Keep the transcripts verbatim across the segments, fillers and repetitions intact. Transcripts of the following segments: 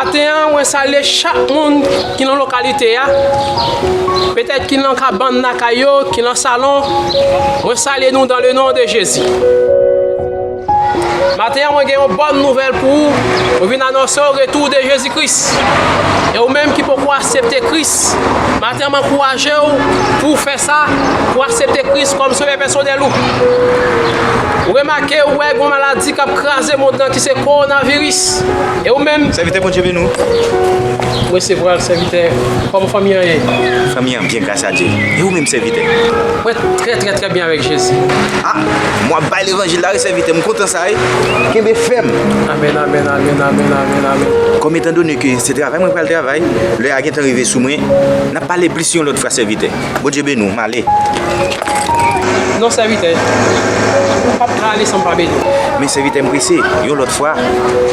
Maten an, mwen salye chak moun ki nan lokalite a. Petèt ki nan kabann lakay yo, ki nan salon. Mwen salye nou dans le nom de Jésus. Maten an, mwen gen yon bòn nouvèl pou ou. Mwen vin anonse w retou de Jezi Kris. E ou menm ki poko aksepte Kris, maten an, mwen ankouraje w pou w fè sa, pou w aksepte Kris kòm sovè pèsonèl ou. Ou remake, ou wè, gen yon maladi k ap kraze mond lan ki se kowonaviris. E ou menm? Sèvitè, Bondye beni w. Mwen resevwa l, sèvitè. Kòman fanmi an ye? Fanmi an byen, gras a Dye. E ou menm, sèvitè? Mwen trè, trè, trè byen avèk Jezi. Ah, mwen ap bay levanjil la, wi, sèvitè. M kontan sa, wi. Kenbe fèm. Amèn, amèn, amèn, amèn, amèn, amèn. Kòm etandone ke se travay mwen pral travay, lè a gentan rive sou mwen, n ap pale plis yon lòt fwa, sèvitè. Bondye beni w, m ale. Non, sèvitè. Ou p ap ka ale san m pa beni w. Men sèvitè, m prese, yon lòt fwa.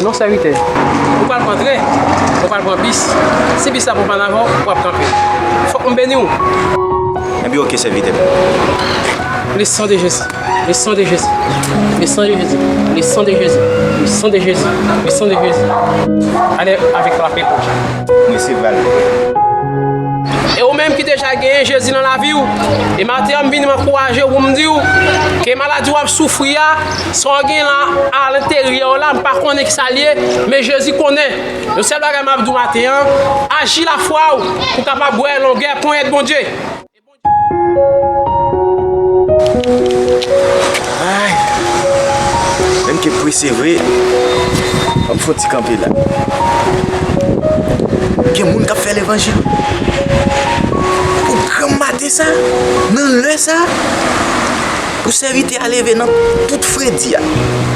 Non, sèvitè. Ou pral pran tren, ou pral pran bis. Si bis la pran panavò, w ap kanpe. Fòk m beni w. Ebyen, oke, sèvitè. Le sang de Jésus. Le sang de Jésus. Le sang de Jésus. Le sang de Jésus. Le sang de Jésus. Le sang de Jésus. Ale avèk lapè Bondye. Mwen se Val. E ou menm ki deja genyen Jezi nan lavi w, e maten an m vin m ankouraje w pou m di w ke maladi w ap soufri a, sa w gen la alenteryè w la, m pa konnen ki sa l ye, men Jezi konnen. Yon sèl bagay m ap di w maten an, aji lafwa w pou w kapab wè longè ponyèt Bondye. Ay, menm ke prese vre, ban m fè yon ti kanpe la. Gen moun k ap fè levanjil. Pou granm maten sa, nan lè sa, pou sèvitè a leve nan tout fredi a,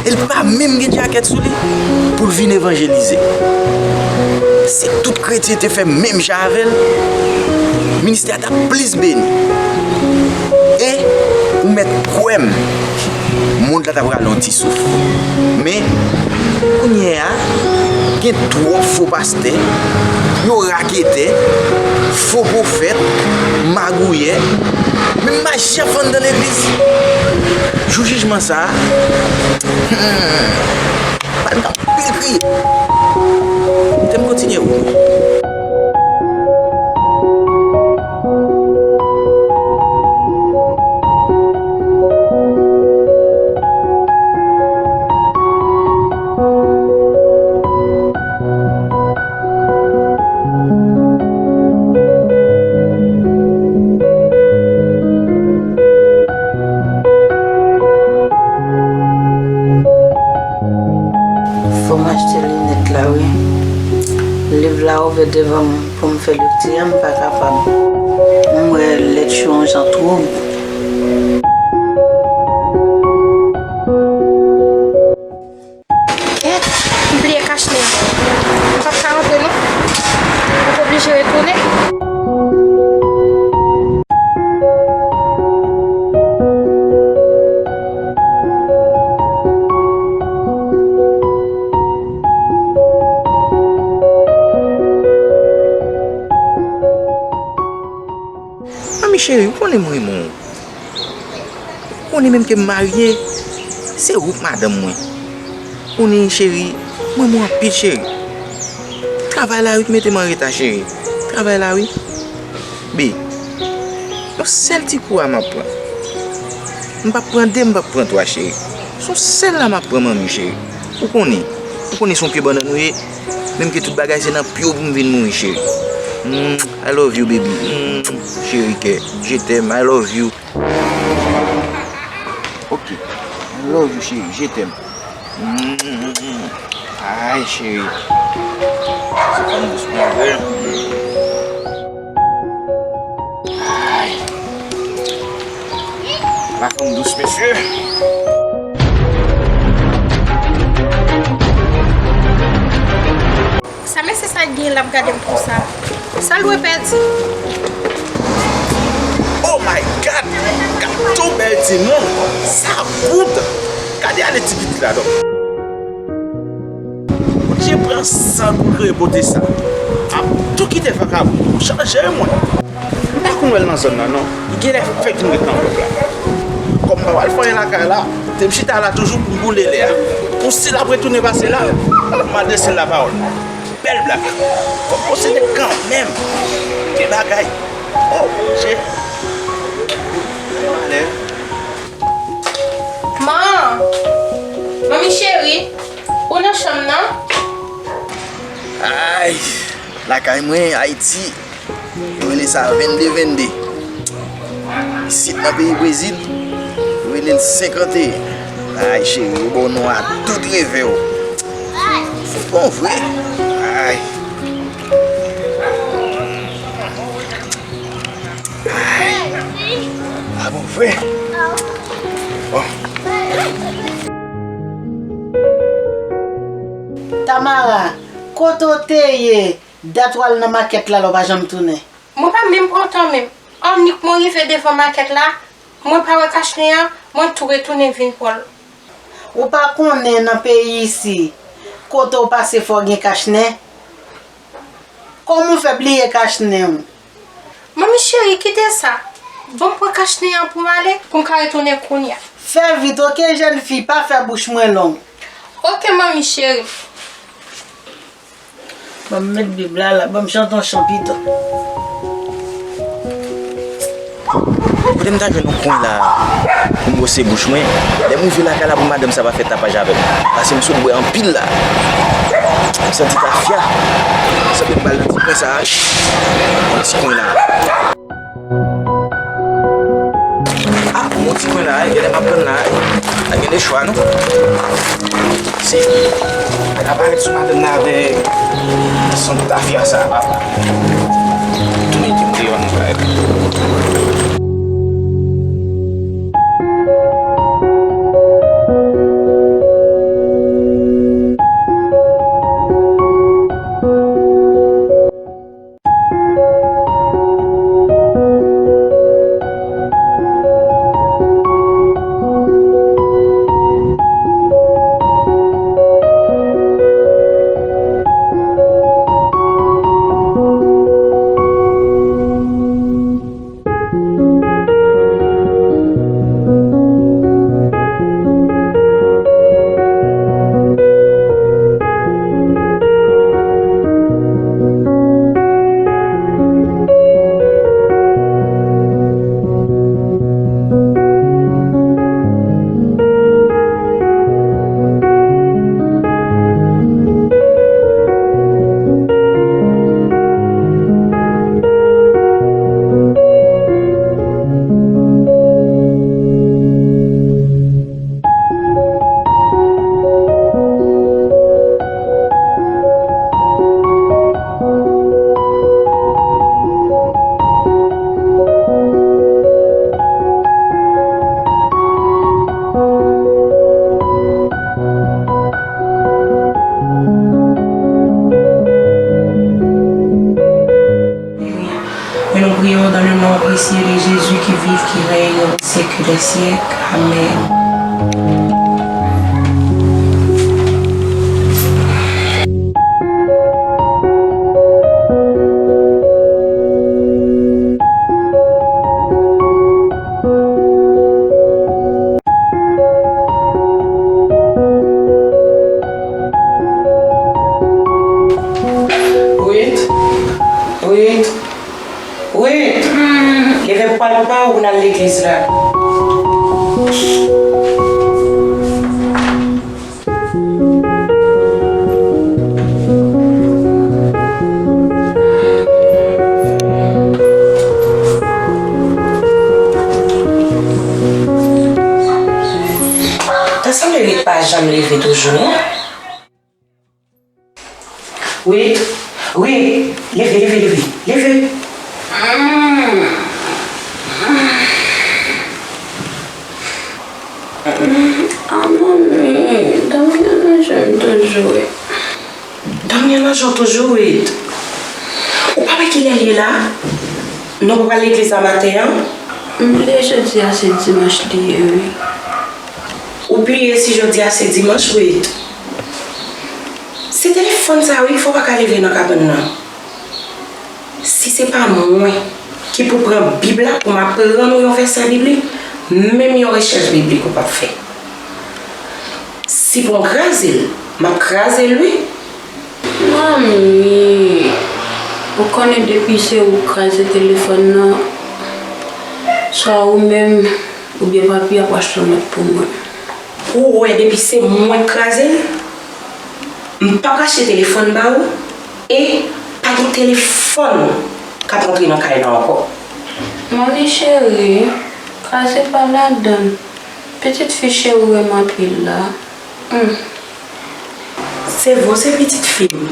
e l pa menm gen djakèt sou li, pou l vin evanjelize. Si tout kretyen te fè menm jan avè l, ministè a t ap plis beni. E ou mèt kwè m, mond la t ap rale yon ti souf. Men, kounye a, gen twòp fo pastè, yo raketè, fo pwofèt, magouyè, menm maji ap vann nan legliz. Jou jijman sa a, hmm, pral gen anpil kriye. Kite m kontinye wi. Fò m achte linèt la wi. Liv la ouvè devan m pou m fè lekti a, m pa kapab. M wè lèt yo yon jan twoub. Kèt, m bliye kachnen an. M p ap ka rantre non. M oblije retounen. Manmi cheri, ou konnen m renmen w. Ou konnen menm ke m marye, se ou k madanm mwen. Ou konnen cheri, m renmen w anpil cheri. Travay la wi k mete m an reta cheri. Travay la wi. Be, yon sèl ti kou a m ap pran. M p ap pran de, m p ap pran twa cheri. Se yon sèl la m ap pran manmi cheri. Ou konnen, ou konnen se yon pye bannann ou ye. Menm ke tout bagay se nan pye w pou m vin mouri cheri. Mm, I love you baby. Mm, cheri kè, je t'aime, I love you. Ok. I love you, cheri. Je t'aime. Mm. Ay, cheri. Se fanm dous mwen vre. Ay. La fanm dous, mesye. Sa mesye sa gen l ap gade m konsa? Sa l dwe pèdi? Oh my God! Gad yon bèl timoun! Sa bout! Gade ale ti pitit la non! Bondye pran san l pou l kreye bote sa. Ap tou kite vakabon. Chanje mwen. M pa konn wè l nan zòn nan non. Li genlè fèk vin ret nan blòk la. Kòm m pa pral fè anyen lakay la, te m chita la toujou pou m boule lè a. Pou si l ap retounen pase la, m adrese l lapawòl. Bèl blak. Fòk posede kanmenm. Gen bagay. Oh, che. Malè. Man! Manmi cheri, ou nan chanm nan? Ay, lakay mwen, Ayiti. Yo rele sa vennde vennde. Isit nan peyi Brezil, yo rele l senkanteyen. Ay, cheri, yo ba w non a tout revè w. Se bon vre. Ay. Ay. A bon vre. Bon. Tamara, kote w te ye? Dat w al nan makèt la, la w pa janm tounen. Mwen pa menm pran tan menm. Annik mwen rive devan makèt la, mwen pa wè kachnen an, mwen tou retounen vin pran l. Ou pa konnen nan peyi isi, kote w pase fò gen kachnen? Kòman w fè bliye kachnen w? Manmi cheri, kite sa. Ban m pran kachnen an pou m ale, pou m ka retounen kounye a. Fè vit, oke, jèn fi, pa fè bouch mwen long. Oke, manmi cheri. Ban m met Bib la la, ban m chante yon chan pito. Kote m ta jwenn yon kwen la pou m bwose bouch mwen? Lè m rive lakay la pou madanm sa pa fè tapaj avè m. Paske m sot bwè anpil la. M santi tafya. M santi m pral nan ti kwen sa a. Yon ti kwen la. Ah, mon ti kwen la, genlè m ap tann la, pa gen de chwa non. Si, mwen ka parèt sou madanm nan avèk sant tafya sa, papa. Tou mete m deyò non, frè. Mary. Men nou priye w dans le nom précieux de Jésus qui vit, qui règne au siècle des siècles. Amen. Wit, Wit, Wit, leve pou pale papa ou pou n al legliz la. Ta sanble li pa janm leve toujou, non? Wit, Wit, leve, leve, leve, leve. A manmi, dòmi an nan je m toujou wi. Dòmi an nan je w toujou, Wit. Ou pa wè kilè l ye la? Nou pa pral legliz la maten an? M bliye jodi a se dimanch li ye, wi. Ou bliye si jodi a se dimanch, Wit? Se telefòn sa, wi, fò w pa ka leve nan kabann nan. Si se pa mwen ki pou pran Bib la pou m aprann ou yon vèsè biblik, menm yon rechèch biblik ou p ap fè. Si pou m kraze l, m ap kraze l, wi. Manmi, ou konnen depi se ou k kraze telefòn nan, swa ou menm, oubyen papi ap achte yon lòt pou mwen. Ou wè depi se mwen k kraze l, m p ap achte telefòn ba ou, e pa gen telefòn k ap antre nan kay la ankò. Manmi cheri, kraze pa ladan l. Pitit fi cheri w renmen anpil la. Hmm. Se vre w se pitit fi m.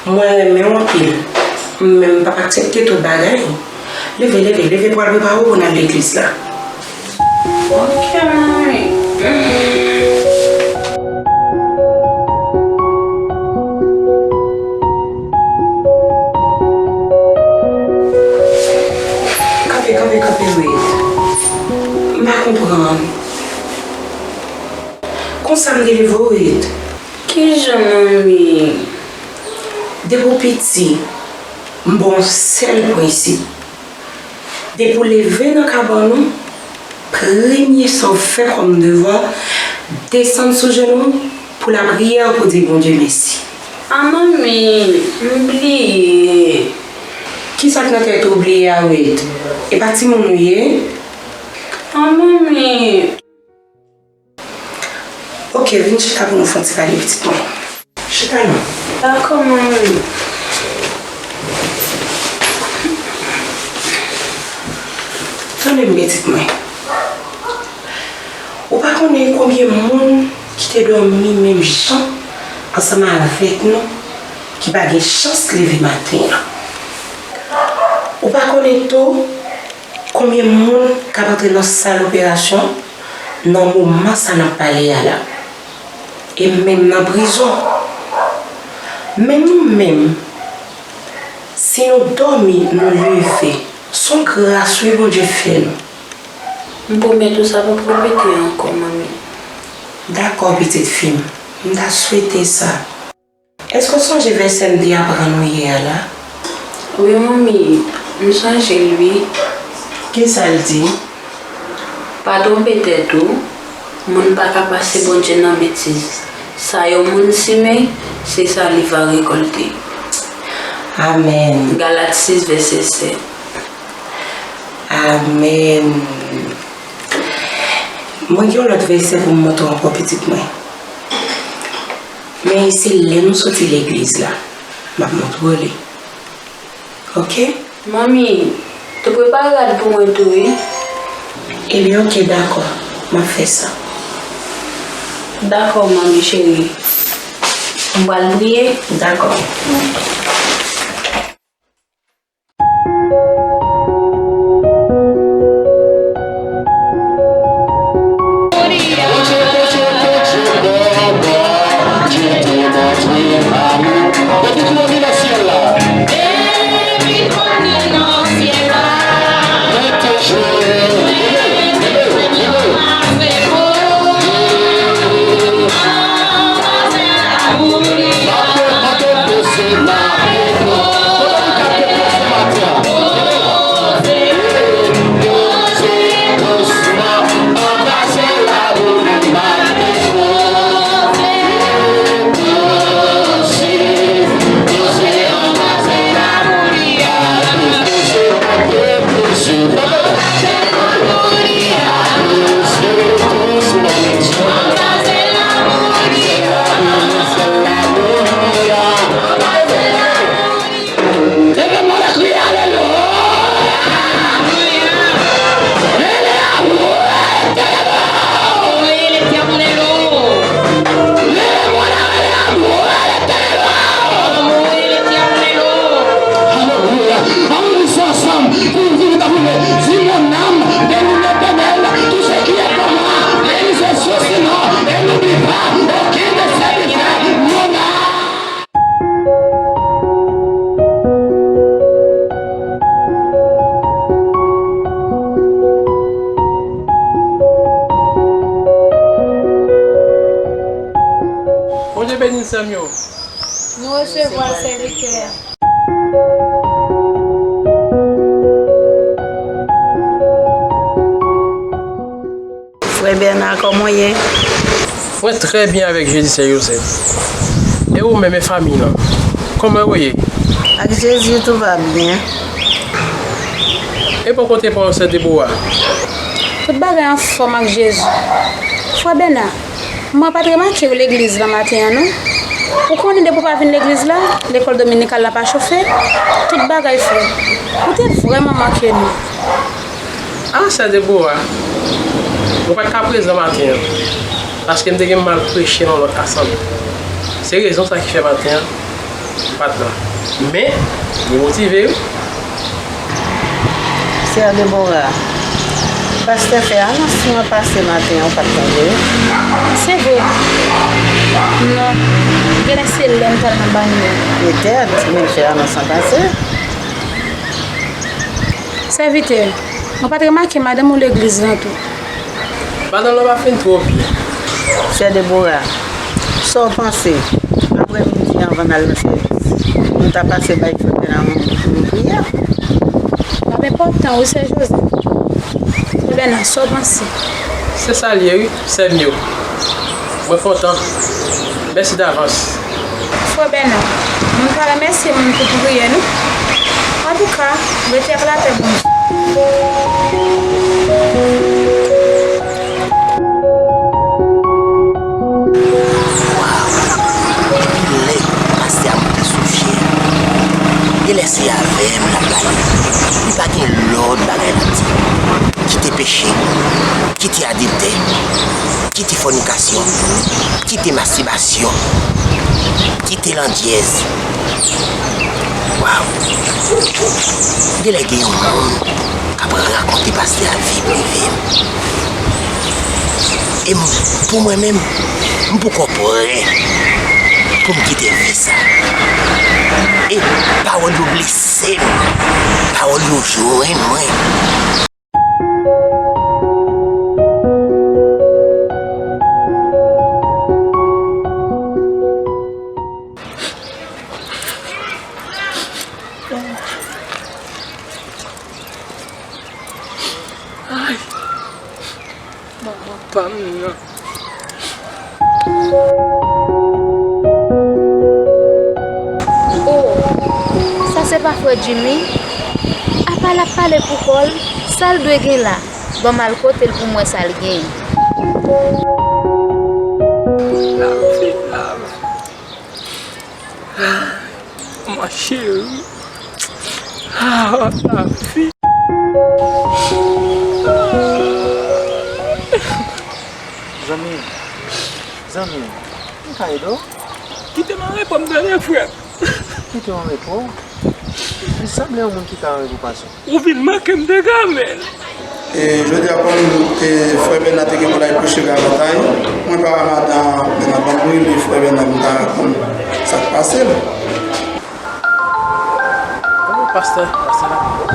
Mwen renmen w anpil. Men m p ap aksepte tout bagay. Leve, leve, leve pral prepare w pou n al legliz la. Ok, manmi. Kanpe, kanpe, kanpe, Wade. M pa konprann. Konsa m te leve w ret. Kijan, manmi? Depi w piti, m ba w yon sèl prensip. Depi w leve nan kabann ou, premye sa w fè kòm devwa, desann sou jenou w pou lapriyè pou di Bondye mèsi. A, manmi, m bliye. Kisa k nan tèt ou bliye a, Wade? E pa timoun ou ye? A, manmi. Ok, vin chita pou nou fè yon ti pale, pitit mwen. Chita non. Dakò, manmi. Tande m, pitit mwen. Ou pa konnen konbyen moun ki te dòmi menm jan ansanm avèk nou ki pa gen chans leve maten an. Ou pa konnen tou konbyen moun k ap antre nan sal operasyon nan moman sa n ap pale a la. E menm nan prizon. Men nou menm, si nou dòmi, nou leve, se yon gras wi Bondye fè nou. M pwomèt ou sa p ap repete ankò, manmi. Dakò, pitit fi m. M ta swete sa. Èske w sonje vèsè m te aprann ou yè a la? Wi, manmi, m sonje l, wi. Kisa l di? Pa twonpe tèt ou, moun pa ka pase Bondye nan betiz. Sa yon moun simen, se sa li va rekòlte. Amèn. Galat sis, vèsè sèt. Amèn. Mwen gen yon lòt vèsè pou m montre w ankò, pitit mwen. Men se lè nou soti legliz la, m ap montre w li. Ok? Manmi, tou prepare rad pou mwen tou, wi. Ebyen, ok, dakò. M ap fè sa. Dakò, manmi cheri. M pral priye. Dakò. Leve men w, kriye alelouya! Rele a ou, Letènèl o! Voye Letènèl o! Leve men w, rele a ou, Letènèl o! Voye Letènèl o! Alelouya! Ann louwe ansanm, pou vin ta pou le, di mon âme, bénis l'Éternel, tout ce qui est en moi, bénisse son saint nom, et n'oublie pas aucun de ses bienfaits, mon âme. Bondye beni n, sè m yo. Nou resevwa l, sèvitè. Frè Bèna, kòman w ye? Mwen trè byen avèk Jezi Sen Jozèf. E ou menm e fanmi lan? Comment vous voyez? Avec Jésus, tout va bien. E bò kote pa w, sè Debora? Tout bagay anfòm ak Jezi. Frè Bèna, mwen pa t remake w legliz la maten an, non. Ou konnen depi w pa vin legliz la, lekòl dominikal la pa chofe, tout bagay frèt. Ou te vrèman manke nou. Ah, sè Debora, mwen pa t ka prezan maten an, paske m te gen mal preche nan lòt asanble. Se rezon sa ki fè maten an m pa t la. Men, li motive wi. Sè Debora, pastè fè anons mwen pase maten an, ou pa t tande wi. Se vre. Non. Genlè se lè m t al nan banyo. Petèt, men l fè anons lan pase. Sèvitè, mwen pa t remake madanm ou legliz lan tou. Madanm lan pa fin twò byen. Sè Debora, sa w panse? Aprè midi anvan n al nan sèvis, nou ta pase bay frè Bèna yon, yon priyè. L ap enpòtan wi, sè Jozèf. Frè Bèna, sa w panse? Se sa l ye wi, sè m yo. Mwen kontan. Mèsi davans. Frè Bèna, moun pa remèsye moun pou priyè nou. Antouka, rete ak lapè Bondye. Waw! Kilè pastè a moute sou chè a? Genlè se avè m l ap pale. Li pa gen lòt bagay l ap di. Kite peche, kite adiltè, kite fònikasyon, kite mastibasyon, kite landjèz. Waw! Genlè gen yon moun k ap rakonte pastè a vi prive m. E m, pou mwen menm, m poko prè pou m kite vi sa. E pawòl yo blese m, pawòl yo jwenn mwen. Ay, manman pa m nan. Oh, sa se pa frè Jimmy? Apa l ap pale pou kò l, sa l dwe gen la? Ban m al kote l pou m wè sa l genyen. Lavi, lavi. Ah, ma chérie. Ah, lavi. Zanmi, zanmi, m ka ede w? Kite m an repo m tande frè. Kite w an repo? Li sanble yon moun ki ka an repo pase. Ou vin manke m degamen. E, jodi a, kòm, e, frè Bèna te gen pou l al preche Gravatay, mwen pa wè madan Bèna, ban m rele frè Bèna pou m ta konn sa k pase l. Alo, pastè, pastè Lamòt.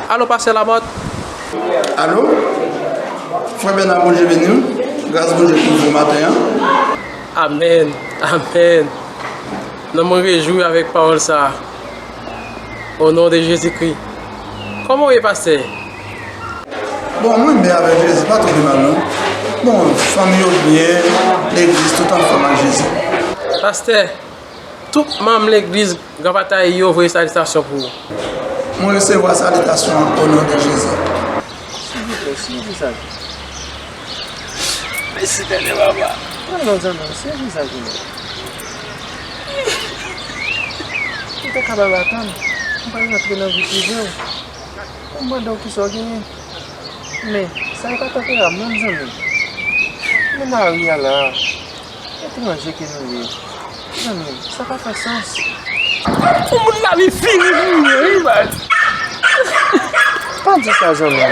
Alo, pastè Lamòt. Alo? Frè Bèna, Bondye beni w. Gras Bondye kouvri w maten an. Amèn, amèn. Non, mwen rejwi avèk pawòl sa a. O non de Jezikri. Kòman w ye, pastè? Bon, mwen byen avèk Jezi, pa twò gen mal non. Bon, fanmi yo byen, legliz tout anfòm ak Jezi. Pastè, tout manm legliz Gran Batay yo voye salitasyon pou ou. Mwen resevwa salitasyon o non de Jezi. Silvouplè, si vizaj. Mèsi tande papa. Pran non zanmi, se vizaj ou menm. Ou te kapab atann, m pral rantre nan vi prive w. Ou mande w kisa w genyen. Men, sa e pa tanperè m non zanmi. Nou lari a la. Etranje ke nou ye. Zanmi, sa pa fè sans. Pou moun la li fini pou mwen, wi, man. Pa di sa, zanmi.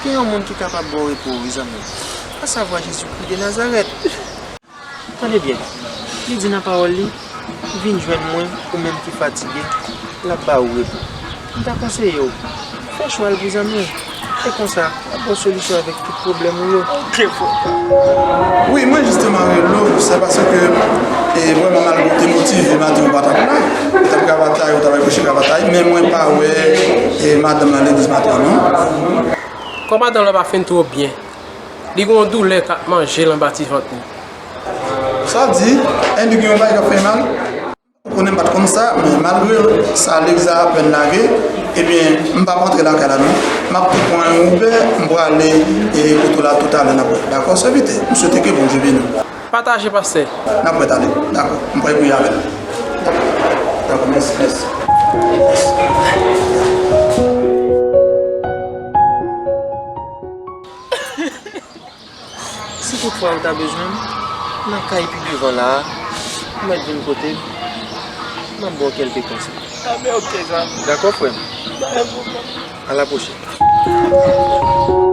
Gen yon moun ki kapab ba w repo, wi, zanmi. Asavwa Jezikri de Nazarèt. Tande byen. Li di nan pawòl li, vin jwenn mwen, ou menm ki fatige, l ap ba ou repo. M ta konseye w, fè chwa l pou zanmi w. E konsa, w ap ba w solisyon avèk tout pwoblèm ou yo. Ok, frè. Wi, mwen jisteman rele w, se paske, e, vrèman, malgre w te motive, maten w pa t ap la. Ou t ap Gravatay, ou t ap al preche Gravatay, men mwen pa wè, e, madanm nan legliz maten an, non. Kò madanm lan pa fin twò byen. Li gen yon doulè k ap manje l anba ti vant li. Sa di, Andy gen yon bagay k ap fè mal. Ou konnen m pa t konn sa, men malgre sa, Lexa apèn lage, ebyen, m p ap antre lakay la non. M ap tou pran yon Uber, m prale e kote w la toutalè n ap wè. Dakò, sèvitè? M swete ke Bondye beni w. Pataje, pastè. N ap prèt ale. Dakò. M prèt priye avè l. Dakò, mèsi, mèsi. Mèsi. Si toutfwa ou ta bezwen m, nan kay pi devan la a, ou mèt vin kote m, m ap ba w kèlke konsèy. Dakò, frè m? A la pwochèn.